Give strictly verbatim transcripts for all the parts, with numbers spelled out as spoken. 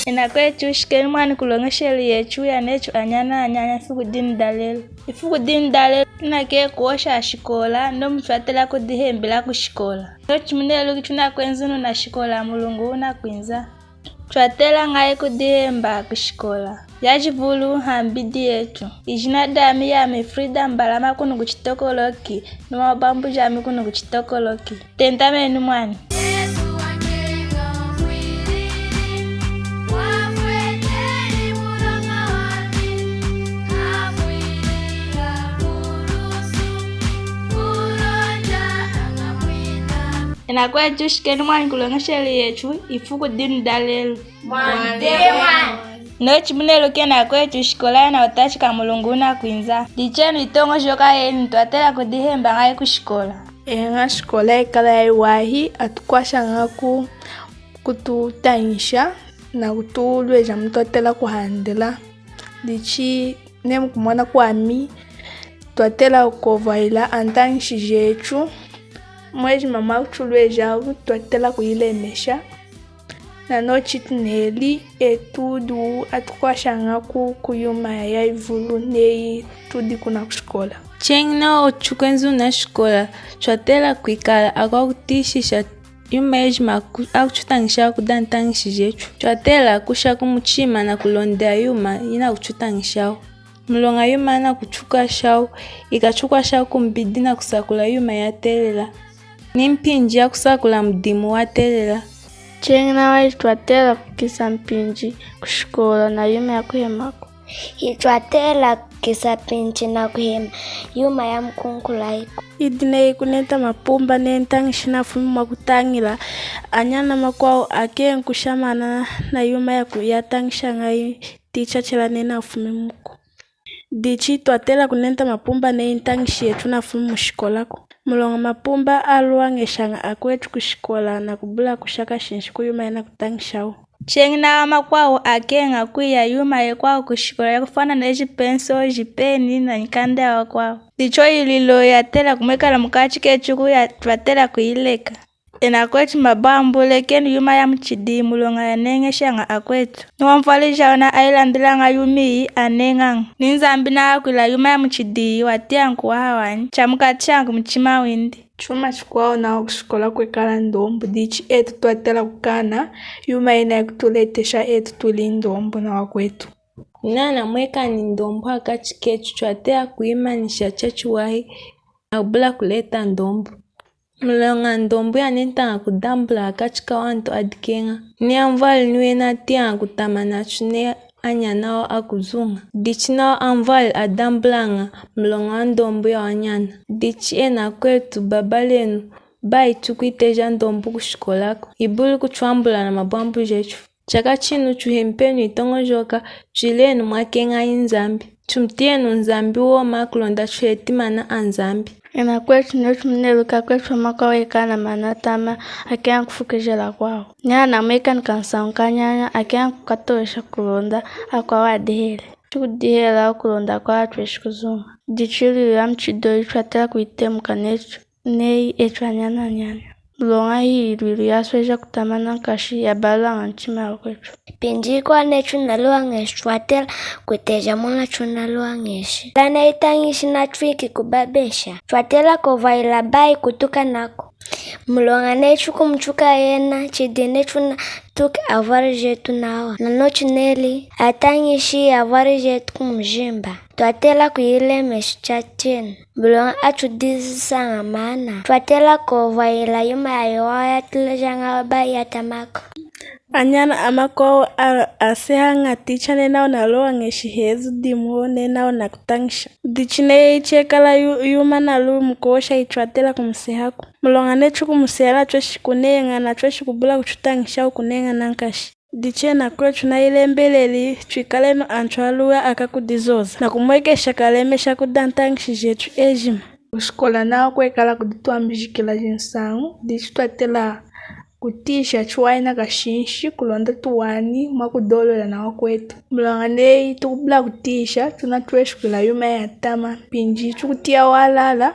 Enu akwetu, shikenu mwani kuloñeshelu yetu ya netu anyana anyanya ifuku dinu dalelu. Ifuku dinu dalelu tunakeñi kuhosha shikola, nomu twatela kudihembela kushikola. Nochu muneluki tunakwenzununa shikola mulungu wunakwinza. Twatela ñahi kudihemba kushikola? Yajivulu hambidi yetu. Ijina dami yami Frida Mbalama kunu ku Chitokoloki, ni mabwambu jami kunu ku Chitokoloki. Tentamenu mwani. Enu akwetu, shikenu mwani kuloñeshelu yetu ifuku dinu dalelu. Mwani. Nochu muneluki enu akwetu, shikola yinakutachika mulungu wunakwinza. Dichi enu yitoñojoka yenu, twatela kudihemba ñahi kushikola? Eña, shikola yekala yayiwahi, atukwashaña ku, kututañisha na kutulweja mutwatela kuhandila. Dichi neyi mukumona kwami, twatela kwovwahila antañishi jetu. Mwejima mwakutulweja, twatela kuyilemesha. Nanochu tuneli etu tudi atukwashaña ku, kuyuma yayivulu neyi tudi kuna kushikola. Cheñi nawa ochu tukwenzununa shikola, twatela kwikala akwakutiyishisha yuma yejima aku-, akututañisha kudi antañishi jetu. Twatela kushaku muchima na kulondela yuma yinakututañishawu. Muloña yuma yinakutukwashawu, yikatukwasha kumbidi na kusakula yuma yatelela, ni mpinji yakusakula mudimu watelela. Cheñi nawa hitwatela kukisa mpinji kushikola na yuma yakuhemaku. Hitwatela kukisa mpinji na kuhema yuma yamukunkulayiku. Idi neyi kunenta mapumba neyi ntañishi nafumi mwakutañila, anyana amakwawu akeñi kushakama na yuma yaku-, yatañishañayi ticha chela neyi nafumi muku. Dichi twatela kunenta mapumba neyi ntañishi yetu nafumi mushikolaku. Muloña mapumba aluwañeshaña akwetu kushikola na kubula kusha kashinshi kuyuma yinakutañishawu. Cheñi nawa amakwawu akeña kwiya yuma yikwawu kushikola yakufwana neyi jipenso, jipeni na nyikanda yawakwawu. Dichi yilwilu yatela kumwekala mukachi ketuku, twatela kuyileka. Enu akwetu mabwambu, lekenu yuma yamuchidi muloña yaneñeshaña akwetu. Ni anvwali jawu nawa ayilandilaña yuma iyi aneñaña. Ni Nzambi nawa hakwila yuma yamuchidi iyi watiyaña kuwaha wanyi, chamukatishaña kumuchima windi. Chuma chikwawu nawa kushikola kwekala ndombu, dichi etu twatela kukaana yuma yina yikutuletesha etu tuli ndombu nawakwetu. Ni anamwekani ndombu hakachi ketu, twatela kuyimanisha chachiwahi na kubula kuleta ndombu. Muloña ndombu yanentaña kudambula hakachi kawantu adikeña. Ni anvwali niwena atiyaña kutama nachu neyi anyanawu akuzuña. Dichi nawa anvwali adambulaña muloña wandombu yawanyana. Dichi enu akwetu, babalenu bayi tukwiteja ndombu kushikolaku. Yibuli kutwambula na mabwambu jetu. Chaka chinu tuhempenu yitoñojoka, twilenu mwakeñayi Nzambi. Tumutiyenu Nzambi woma kulonda tuheti maana aNzambi. Enu akwetu, netu muneluki akwetu amakwawu ekala na maana atama, akeña kufukejela akwawu. Ni anamwekani kansañu kanyanya, akeña kukatowesha kulonda akwawu adiheli. Tukudihela kulonda akwawu atweshi kuzuña. Dichi yilwilu yamuchidi oyu twatela kuyitemuka netu neyi etu anyana anyanya. Muloña hiyilwilu yasweja kutama nankashi, yabalulaña nyichima yakwetu. Mpinji yikwawu neyi tunaluwañeshi, twatela kwiteja mona tunaluwañeshi. Ilaña neyi ntañishi natwinki kubabesha, twatela kwovwahila bayi kutukanaku. Muloña neyi tukumutuka yena, chidi neyi tunatuki anvwali jetu nawa. Nanochu neli, atañishi anvwali jetu kumujimba, twatela kuyilemesha chachenu. Muloña atudizisaña maana, twatela kwovwahila yuma yayiwahi yatulejaña bayi yatamaku. Anyana amakwawu a-, asehaña ticha neyi nawa wunaluwañeshi hezu dimu neyi nawa wunakutañisha. Dichi neyi chekala yu-, yuma naluwi mukuhosha, hitwatela kumusehaku. Muloña neyi tukumuseha natweshi kuneña, natweshi kubula kututañisha kuneña nankashi. Dichi enu akwetu, tunayilembeleli twikalenu antu aluwa akakudizoza, nakumwekesha kalemesha kudi antañishi jetu ejima. Kushikola nawa kwekala kuditwambijikila jinsañu, dichi twatela kutiyisha chiwahi nakashinshi kulonda tuwani mwakudolola nawakwetu. Muloña neyi tukubula kutiyisha, tunatweshi kwila yuma yatama. Mpinji tukutiya walala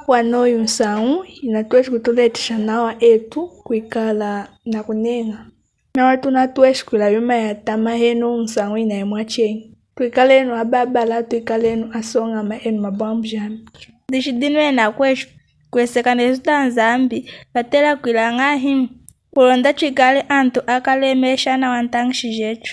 wanoyu nsañu, yinatweshi kutuletesha nawa etu kwikala nakuneña. Nawa tunatweshi kwila yuma yatama henohu nsañu yinayi mwacheñi. Twikalenu ababala, twikalenu asoñama enu mabwambu jami. Dichi dinu enu akwetu, kweseka nezu daNzambi, twatela kwila ñahi kulonda twikali antu akalemesha nawa ntañishi jetu?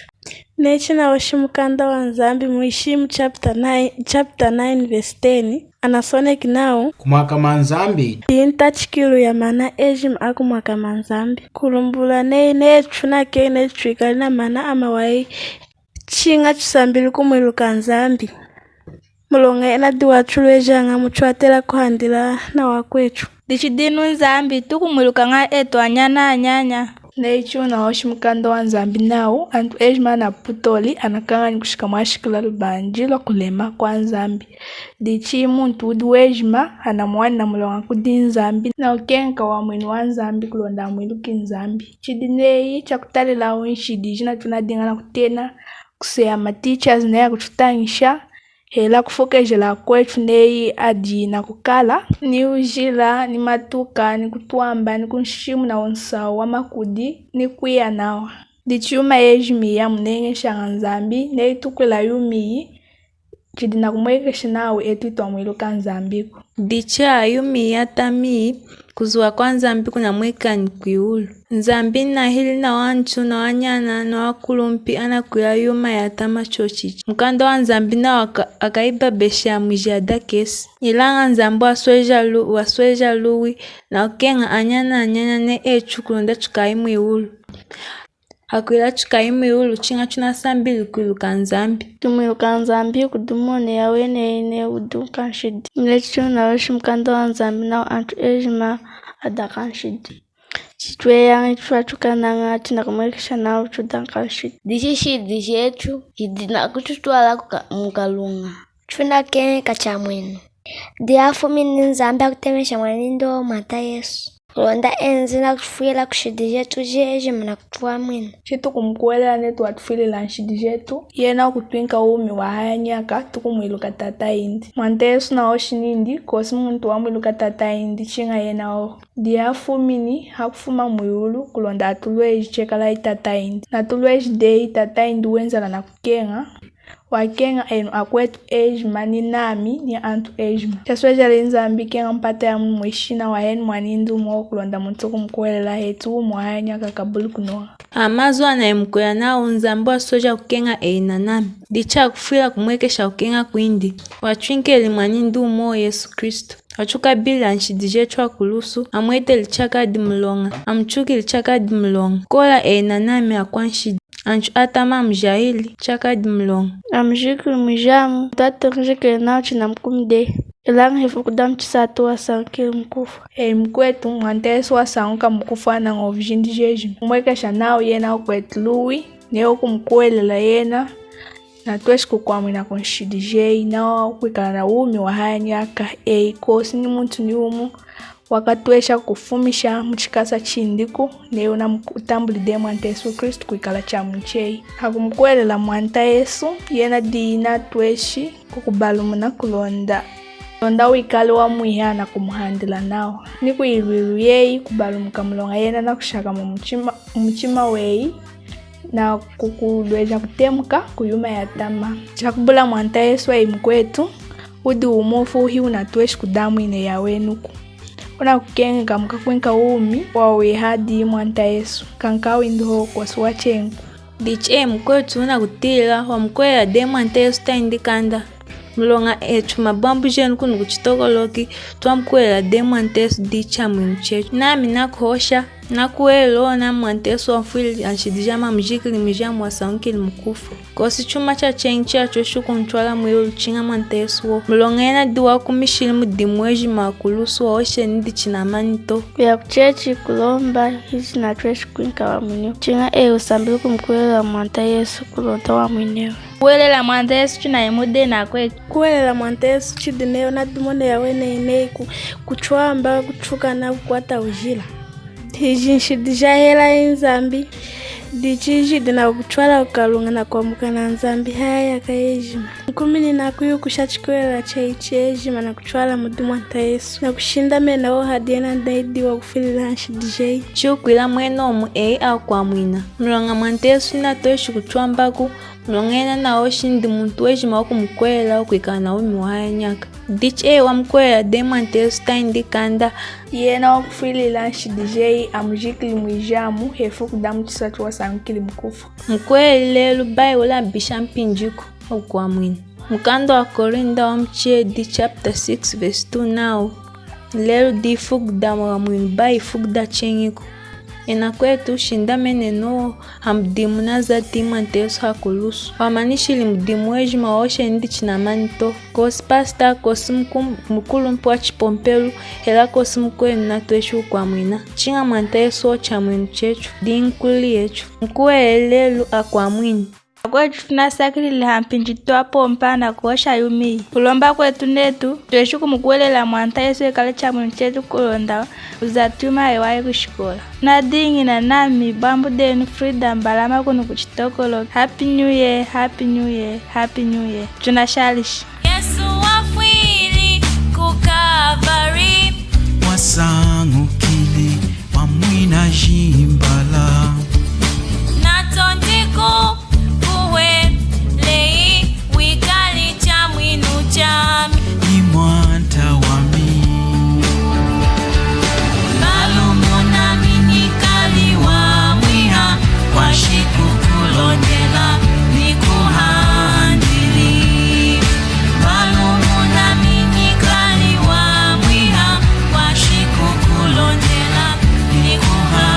Neyi tunahoshi mukanda waNzambi mu Yishimu chapter nine, chapter nine verse ten, anasoneki nawu, Kumwakama Nzambi. Iyi ntachikilu ya maana ejima akumwakama Nzambi. Kulumbulula neyi, neyi tunakeñi neyi twikali na maana amawahi, chiña tusambili kumwiluka Nzambi. Muloña yena diyi watulwejaña mutwatela kuhandila nawakwetu. Dichi dinu Nzambi tukumwiluka ñahi etu anyana anyanya? Neyi tunahoshi mukanda waNzambi nawu, antu ejima anaputoli, anakañanyi kushika mwashikila lubanji lwakulema kwaNzambi. Dichi muntu wudi wejima anamuwanina muloña kudi Nzambi, nakukeña wamwinu waNzambi kulonda amwiluki Nzambi. Chidi neyi chakutalilahu nshidi jina tunadiña nakutena, kuseha ma teachers neyi akututañisha, hela kufokejela akwetu neyi adi nakukala ni wujila, ni matuka, ni kutwamba, ni kunshimuna wunsahu wamakudi, ni kwiya nawa. Dichi yuma yejima iyi yamuneñeshaña Nzambi, neyi tukwila yuma iyi, chidi nakumwekesha nawu etu hitwamwiluka Nzambiku. Dichi yuma iyi yatama iyi, kuzuwa kwaNzambi kunamwekani kwiwulu. Nzambi nahili nawantu, nawanyana, nawakulumpi anakwila yuma yatama chochichi. Mukanda waNzambi nawu aka-, akayibabesha mwijiya dakesi. Ilaña Nzambi wasweja lu-, wasweja luwi, nakukeña anyana anyanya neyi etu kulonda tukayi mwiwulu. Hakwila tukayi mwiwulu, chiña tunasambili kwiluka Nzambi. Tumwiluka Nzambi kudimona eyi aweni neyi wudi nkanshidi. Neyi tunahoshi mukanda waNzambi nawu antu ejima adi akanshidi. Chitweyaña, chitwatukanaña, chinakumwekesha nawu tudi ankanshidi. Dichi nshidi jetu jidi nakututwala kuka-, mukaluña. Tunakeñi chamwinu. Dihafumini Nzambi hakutemesha mwanindi Mwanta Yesu, kulonda enzi nakutufwila kunshidi jetu jejima nakutwamwina. Chitukumukuhwelela netu watufwilila nshidi jetu, yena wukutwinka wumi wahaya nyaka, tukumwiluka Tata yindi. Mwanta Yesu nahoshi nindi, kwosi muntu wamwiluka Tata yindi, chiña yena hohu. Dihafumini hakufuma mwiwulu kulonda atulweji chekalayi Tata yindi. Natulweji dehi Tata yindi wenzala nakukeña, wakeña enu akwetu ejima, ni nami, ni antu ejima. Chaswejeli Nzambi kukeña mpata yamunu mwishina, waheni mwanindi wumu hohu kulonda muntu wukumukuhwelela aheti wumi wahaya nyaka, akabuli kunoña. Awa mazu anayi mukwila nawu Nzambi wasweja kukeña eyi nanami. Dichi hakufwila kumwekesha kukeña kwindi, watwinkeli mwanindi wumu hohu Yesu Kristu. Watukabila nshidi jetu hakulusu, amweteli chakadi muloña, amuchukili chakadi muloña. Kola eyi nanami akwanshidi. Antu atama amujahili chakadi muloña. Amujikili mwijamu, twatela kujikila nawu chinamukumiyi dehi. Ilaña hefuku damuchisatu wasañukili mukufwa. Eyi mukwetu, Mwanta Yesu wasañuka mukufwa nañovu jindi jejima. Kumwekesha nawu yena wukweti luwi, neyi wukumukuhwelela yena natweshi kukwamwina kunshidi jeyi, nawa wukwikala nawumi wahaya nyaka. Eyi kwosi ni muntu niwumu wakatwesha kukufumisha muchikasa chindiku, neyi wunamutambuli dehi Mwanta Yesu Kristu kwikala Chamwinu cheyi. Hakumukuhwelela Mwanta Yesu, yena diyi natweshi kukubalumuna kulonda, kulonda wikali wamwiha nakumuhandila nawa. Ni kwilwilu yeyi kubalumuka muloña yena nakushakama mumuchima, mumuchima weyi, nakukulweja kutemuka kuyuma yatama. Chakubula Mwanta Yesu eyi mukwetu, wudi wumufu, hiwunatweshi kudamwina eyi awenuku. Wunakukeñeka mukakwinka wumi wawiha diyi Mwanta Yesu. Kankawindi hohu kwosi wacheñi. Dichi eyi mukwetu wunakutiyilila, wamukuhwelela dehi Mwanta Yesu tahindi kanda? Muloña etu mabwambu jenu kunu kuChitokoloki, twamukuhwelela dehi Mwanta Yesu diyi Chamwinu chetu. Nami nakuhosha, nakuhwelela nami Mwanta Yesu wamfwilili nshidi jami, amujikili mwijamu, wasañukili mukufwa. Kwosi chuma chacheñi chatweshi kuntwala mwiwulu chiña Mwanta Yesu hohu. Muloña yena diyi wakumishili mudimu wejima hakulusu, wahosheli nindi chinamani to. Kuya kuchechi, kulomba, hichinatweshi kwinka wamwinu. Chiña eyi wusambili kumukuhwelela Mwanta Yesu kulonda wamwinewi. Kukuhwelela Mwanta Yesu chinayi mudi enu akwetu. Kukuhwelela Mwanta Yesu chidi neyi wunadimoni eyi aweni neyi ku-, kutwamba, kutukana, kukwata wujila. Iji nshidi jahela Nzambi. Dichi ijidi nakutwala kukaluña nakwamuka naNzambi haya nyaka yejima. Nkumininaku kukusha chikuhwelelu cheyi chejima nakutwala mudi Mwanta Yesu, nakushindamena hohu hadi yena nayidi wakufwilili nshidi jeyi. Chikukwila mwenomu eyi akwamwina. Muloña Mwanta Yesu hinatweshi kutwambaku, muloña yena nahoshi nindi muntu wejima wakumukuhwelela wukwikala nawumi wahaya nyaka. Dichi eyi wamukuhwelela dehi Mwanta Yesu tahindi kanda, yena wakufwilili nshidi jeyi amujikili mwijamu hefuku damuchisatu wasañukili mukufwa. Mukuhweleli lelu bayi wulabisha mpinjiku wukwamwina. Mukanda waKorinda wamuchiyedi chapter six verse two nawu, lelu difuku dawamwinu bayi ifuku dacheñiku. Enu akwetu, shindamenenu hamudimu wunazati Mwanta Yesu hakulusu. Wamanishili mudimu wejima wahosheli nindi chinamani to. Kosi pastor, kosi muku-, mukulumpi wachipompelu, hela kosi mukwenu natweshi kukwamwina. Chiña Mwanta Yesu hohu Chamwinu chetu, diyi Nkuuli yetu. Mukuhweleli lelu akwamwina. Akwetu, tunasakilili hampinji twapompa nakuhosha yuma iyi. Kulomba kwetu netu, tweshi kumukuhwelela Mwanta Yesu ekali Chamwinu chetu kulonda wuzati yuma yayiwahi kushikola. Nadiñi nanami, ibwambu denu Frida Mbalama kunu kuChitokoloki. Happy New Year, Happy New Year, Happy New Year. Tunashalishi. Yesu wafwili ku Kalvari. Wasañukili wamwina jimbala. Natondi kukuhweleli wikali Chamwinu chami. Ni Mwanta wami. Balumunami nikali wamwiha, kwashi kukulondela nikuhandili. Balumunami nikali wamwiha, kwashi kukulondela nikuhandili.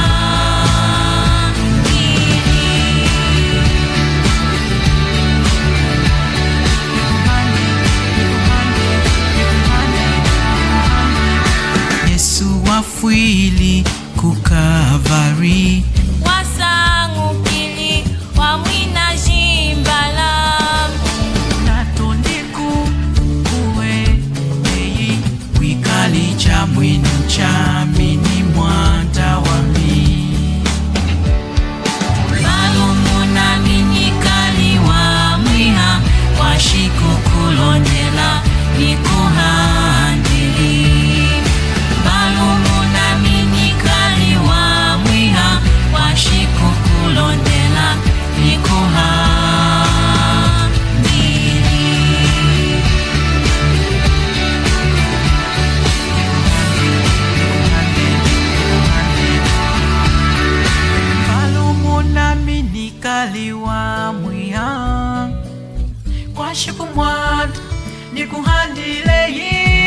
Yesu wafwili ku Kalvari. Wasañukili wamwina jimbala. Natondi kukuhweleli wikali Chamwinu chami ni Mwanta wami. Balumunami nikali wamwiha, kwashi kukulondela nikuhandili. Balumunami nikali wamwiha, kwashi kukulondela nikuhandili. Balumunami nikali wamwiha, kwashi ku Mwanta nikuhandili.